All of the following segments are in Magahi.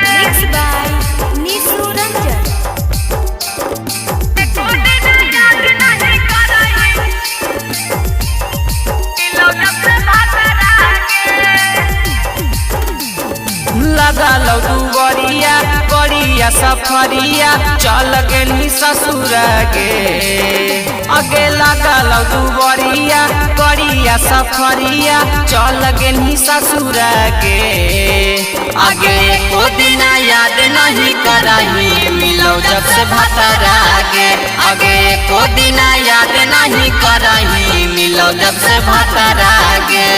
Mixed by Nishu Ranjan. लगा लो दुवरिया करिया सफरिया चल गेनी ससुर गे। अगे लगा लो दुवरिया करिया सफरिया चल गेनी ससुर गे। आगे को दिना याद नहीं कराही मिलो जब से भतरा गे। आगे को दिना याद नहीं कराही मिलो जब से भतरा गे।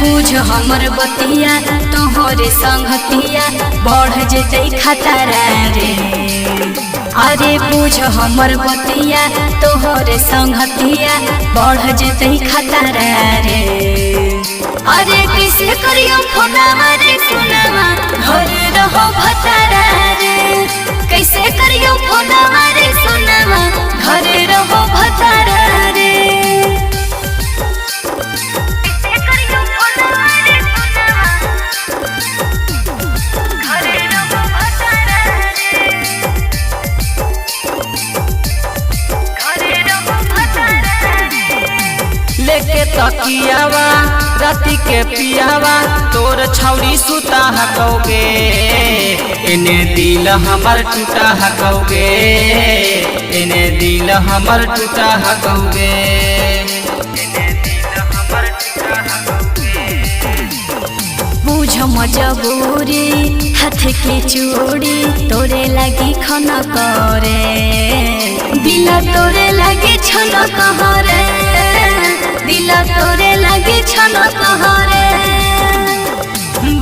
बुझ हमर बतिया तोहरे संगतिया बढ़ जतै खतरा रे। अरे बुझ हमर बतिया तोहरे संगतिया बढ़ जतै खतरा रे। अरे कैसे करियो फोनवा रे सोनावा घर रहो भतरा रे। कैसे करियो फोनवा रे सोनावा घर रहो भतरा रे। लेके तकियावा राती के पियावा तोर छौरी सुता हकौगे। एने दिल हमर टूटा हकौगे, एने दिल हमर टूटा हकौगे। बुझ मजबूरी हाथ के चूड़ी तोरे लागी खन करे। दिल तोरे लागी छन कहरे, दिल तोरे लागी छन कहरे।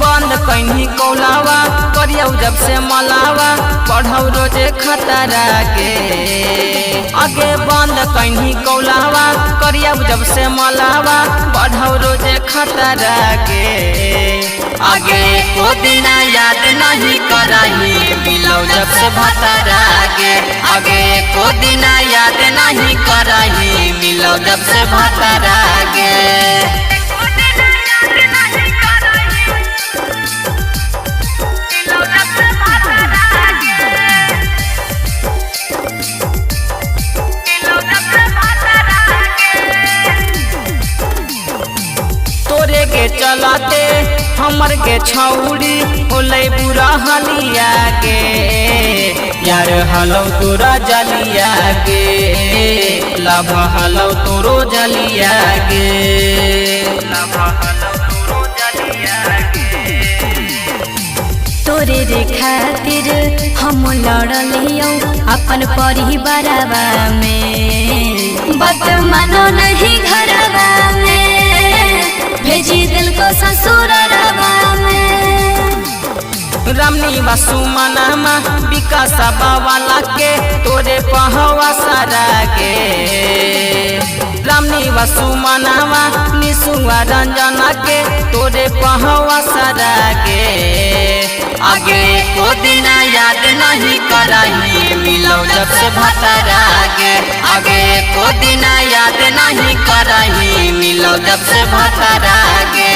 बंद कहीं कौलावा करियौ जब से मलावा पढ़ौ रोजे खतरा के। आगे बंद कहीं कौलावा करियौ जब से मलावा पढ़ौ रोजे खतरा के। आगे को दिना याद नहीं कराही मिलो जब से भतरा के। आगे को दिना याद नहीं कराही मिलो जब से भतरा के। तोरे के चलाते हमर के छौरी होलै बुरा हलिया के। यार हलौ तोरा जलिया के, लभ हलौ तोरो जलिया के। तोरे रे खातिर हम लड़लियौ अपन परिवारवा में। बात मानो नहीं घरवा में भेजी दिल को ससुरवा में। रमनी वसुमनमा विकास बावाला के तोरे पहवा सारा के। रमनी वसुमनमा निसुआ रंजना के तोरे पहवा सारा के। आगे को दिना याद नहीं कराही मिलो जब से भतरा के। आगे को दिना याद नहीं कराही मिलो जब से भतरा के।